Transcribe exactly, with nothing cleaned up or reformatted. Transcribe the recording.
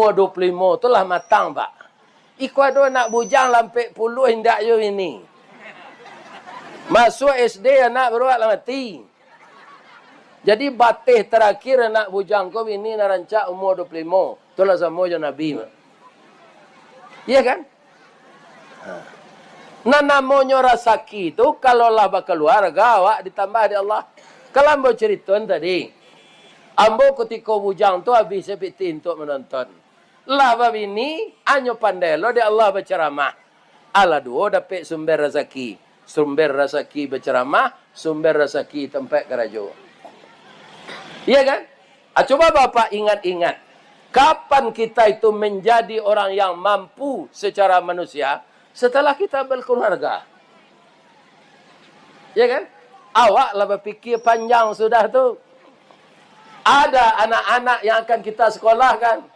Umua duo puluah limo tu lah matang, Pak. Iko ado anak bujang lah ampek puluah indak juo bini. Masuak S D anak baru lah mati. Jadi bateh tarakhir anak bujang ko bini nan rancak umua duo puluah limo. Tu lah samo jo Nabi, Pak. Iya kan? Ha. Nan namonyo rasaki tu, kalau lah bakaluarga, awak ditambah dek Allah. Kalau ambo cariton tadi, ambo kutiko bujang tu abih sapiti untuak manonton. Lah babini, hanyo pandai lo dek Allah bacaramah. Alah duo dapek sumber rasaki. Sumber rasaki bacaramah, sumber rasaki tampek karajo. Iya kan? Ah, coba Bapak ingat-ingat, kapan kita itu menjadi orang yang mampu secara manusia? Setelah kita berkeluarga. Ya kan? Awak lah bapikir panjang sudah tu. Ada anak-anak yang akan kita sekolahkan.